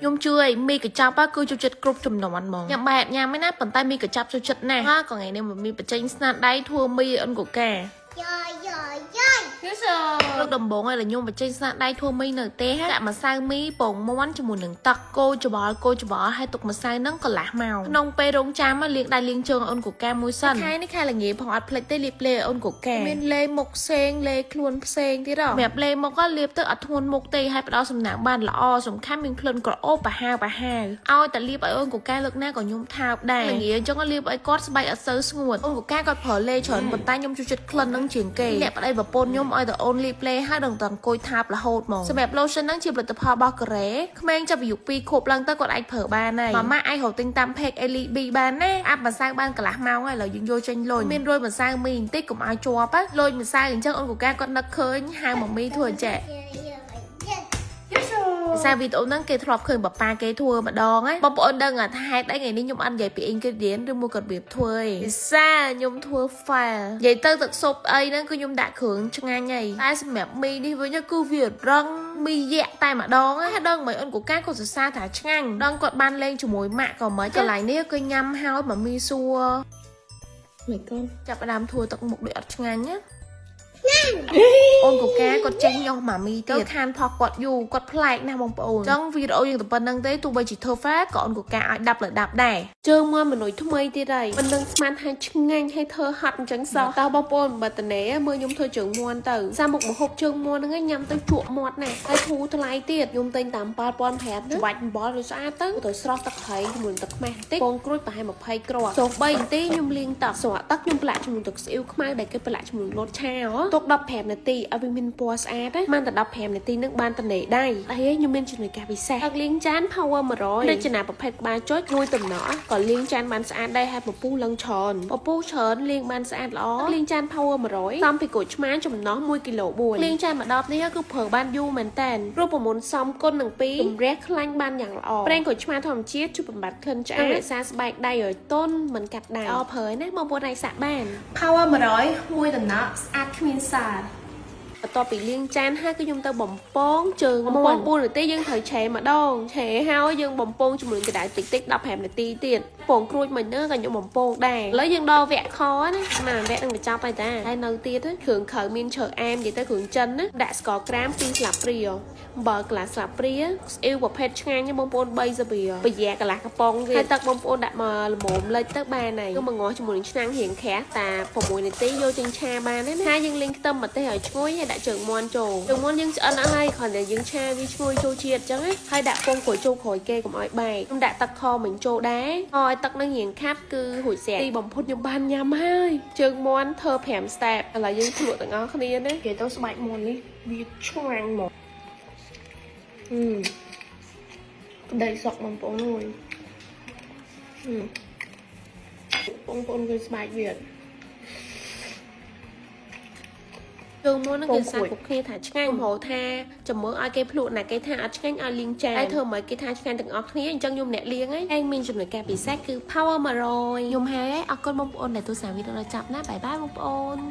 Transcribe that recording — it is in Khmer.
ខ្ញុំជឿឲ្យមីកញ្ចប់គឺចូលចិត្តគ្រប់ចំនួនហ្មងញ៉ាំបែបញ៉ាំឯណាប៉ុន្តែមីកញ្ចប់ចូលចិត្តណាស់ហើយក៏ថ្ងៃនេះមកមានបញ្ចេញស្នាដៃធ្វើមីអិនកូកា យាយយាយយាយ យូសលើកដំបូងឯងខ្ញុំបញ្ចេញស្នាដៃធ្វើមីនៅទេដាក់ម្សៅមីពងមាន់ជាមួយនឹងទឹកកូរច្បល់កូរច្បល់ហើយទុកម្សៅហ្នឹងកន្លះម៉ោងក្នុងពេលរងចាំលាងដៃលាងជើងអូនកូកាមួយសិនខែនេះខែល្ងាផងអត់ភ្លេចទេលាបលេអូនកូកាមានលេមុខផ្សេងលេខ្លួនផ្សេងទៀតហ៎សម្រាប់លេមុខលាបទៅអត់ធ្ងន់មុខទេហើយផ្ដល់សំណើមបានល្អសំខាន់មានក្លិនក្រអូបប្រហាវប្រហាវឲ្យតែលាបឲ្យអូនកូកាលើកណាក៏ខ្ញុំថើបដែរល្ងាអញ្ចឹងលាបឲ្យគាត់ស្បែកអត់សូវស្ងួតអូនកូកាគាត់ប្រើលេច្រើនប៉ុន្តែខ្ញុំចូលចិត្តក្លិនហ្នឹងជាងគេអ្នកប្តីប្រពន្ធខ្ញុំឲ្យតែអូនលាបលេហើយដល់តែអង្គុយថើបរហូតហ្មងសម្រាប់ lotion ហ្នឹងជាផលិតផលរបស់កូរ៉េក្មេងចាប់អាយុ2ខួបឡើងទៅគាត់អាចប្រើបានហើយម៉ាម៉ាអាចរកទិញតាម page Ellie B បានណាអាប់ម្សៅបានកន្លះម៉ោងហើយឥឡូវយើងយកចេញលុយមានរយម្សៅមីបន្តិចកុំឲ្យជាប់ណាលុយម្សៅអញ្ចឹងអូនកូកាគាត់នឹកឃើញហៅម៉ាមីធ្វើអញ្ចេះ យាយយាយយាយ សារវីដេអូហ្នឹងគេធ្លាប់ឃើញប៉ាប៉ាគេធ្វើម្ដងណាបងប្អូនដឹងថាហេតុអីថ្ងៃនេះខ្ញុំអត់និយាយពី ingredient ឬមួយក៏របៀបធ្វើទេពិសាខ្ញុំធ្វើ fail និយាយទៅទឹកស៊ុបអីហ្នឹងគឺខ្ញុំដាក់គ្រឿងឆ្ងាញ់ហីតែសម្រាប់មីនេះវិញគឺវារឹងមីយៈតែម្ដងណាដឹងមិនអូនកូកាក៏សរសើរថាឆ្ងាញ់ដឹងគាត់បានលេងជាមួយម៉ាក់ក៏មិនកន្លែងនេះគឺញ៉ាំហើយម៉ាមីសួរ មិនកូន ចាប់ផ្ដើមធ្វើទឹកមុខដូចអត់ឆ្ងាញ់ណាអូនកូកាគាត់ចេះញាស់ម៉ាមីទៀតខានផុសគាត់យូរគាត់ប្លែកណាស់បងប្អូនអញ្ចឹងវីដេអូយើងតែប៉ុណ្្នឹងទេទោះបីជាធ្វើ fail ក៏អូនកូកាឲ្យដាប់លើដាប់ដែរជើងមកមនុយថ្មីទៀតហើយមិនដឹងស្មានថាឆ្ងាញ់ហើយធ្វើហត់អញ្ចឹងសោះតើបងប្អូនបើតនេមើលខ្ញុំធ្វើជើងមាន់ទៅសាមុខមហូបជើងមាន់ហ្នឹងញ៉ាំទៅជក់មាត់ណាស់ហើយធូរថ្លៃទៀតខ្ញុំទិញតាម7500ណាច្បាច់អំបិលឲ្យស្អាតទៅទៅស្រស់ទឹកត្រីជាមួយទឹកខ្មេះបន្តិចពងក្រូចប្រហែល20គ្រាប់សូ3នាទីខ្ញុំលាងទឹកស្រក់ទឹកខ្ញុំប្រឡាក់ជាមួយទឹកស្អ៊ីវខ្មៅដែលគេប្រឡាក់ជាមួយលតឆាហ៎ទុក15នាទីឲ្យវាមានពណ៌ស្អាតណាបានតែ15នាទីនឹងបានតនេដៃហើយខ្ញុំមានជំនួយការពិសេសទឹកលាងចាន Power 100រចនាប្រភេទក្បាលចុចមួយតំណក់ក៏លាងចានបានស្អាតដែរហើយពពុះឡើងច្រើនពពុះច្រើនលាងបានស្អាតល្អលាងចាន Power 100សំពីក្រូចឆ្មាចំណោះ1គីឡូ4លាងចានម្ដបនេះគឺប្រើបានយូរមែនតើរូបមន្តសំគុណនឹង2ជំរះខ្លាញ់បានយ៉ាងល្អប្រេងក្រូចឆ្មាធម្មជាតិជួយបំបត្តិក្លិនឆ្អាតរក្សាស្បែកដៃឲ្យទន់មិនកាត់ដៃអប្រើណាបងប្អូនអាចសាកបាន Power 100មួយតំណក់ស្អាតគ្មានសារ បន្ទាប់ពីលាងចានហើយគឺខ្ញុំទៅបំពងជើងបំពង4នាទីយើងត្រូវឆេម្ដងឆេហើយយើងបំពងជាមួយកម្ដៅតិចតិច15នាទីទៀតពងក្រួចមិញហ្នឹងក៏ខ្ញុំបំពងដែរឥឡូវយើងដល់វគ្គខណាណាវគ្គនឹងបញ្ចប់ហើយតាហើយនៅទៀតគ្រឿងក្រៅមានឈើអែមនិយាយទៅគ្រឿងចិនណាដាក់ស្ករក្រាម2ស្លាបព្រាអំបិលកន្លះស្លាបព្រាស្អ៊ីវប្រភេទឆ្ងាញ់បងប្អូន3ស្លាបព្រាប្រយ៉ាកន្លះកំប៉ុងទៀតហើយទឹកបងប្អូនដាក់មកល្មមលិចទៅបានហើយគឺមកងាស់ជាមួយនឹងឆ្នាំងរៀងក្រាស់តា6នាទីយកចេញឆាបានណាហើយយើងលីងខ្ទឹមម្ទេសឲ្យឈ្ងុយហើយដាក់ជើងមាន់ចូលជើងមាន់យើងឆ្អិនអស់ហើយគ្រាន់តែយើងឆាវាឈ្ងុយចូលជាតិអញ្ចឹងណាហើយដាក់ពងក្រូចចូលក្រោយគេកុំឲ្យបែកខ្ញុំដាក់ទឹកខមិញចូលដែរឲ្យទឹកនឹងរៀងខាប់គឺរួចស្រេចទីបំផុតខ្ញុំបានញ៉ាំហើយជើងមាន់ធ្វើ5 step ឥឡូវយើងភ្លក់ទាំងអស់គ្នាណា និយាយទៅស្បែកមាន់នេះវាឆ្ងាញ់ហ្មងអឺក្តីសក់បងប្អូនអើយអឺបងប្អូនឃើញស្បែកវាអត់ ជើងមុនហ្នឹងគេសាគ្រប់គ្នាថាឆ្ងាញ់ខ្ញុំហៅថាចាំមើលឲ្យគេភ្លក់ណាគេថាអត់ឆ្ងាញ់ឲ្យលាងចានហើយធ្វើមិនគេថាឆ្ងាញ់ទាំងអស់គ្នាអញ្ចឹងខ្ញុំអ្នកលាងហ្នឹងឯងមានចំណុចការពិសេសគឺ Power 100ខ្ញុំហើយអរគុណបងប្អូនដែលទស្សនាវីដេអូដល់ចប់ណាbye bye បងប្អូន។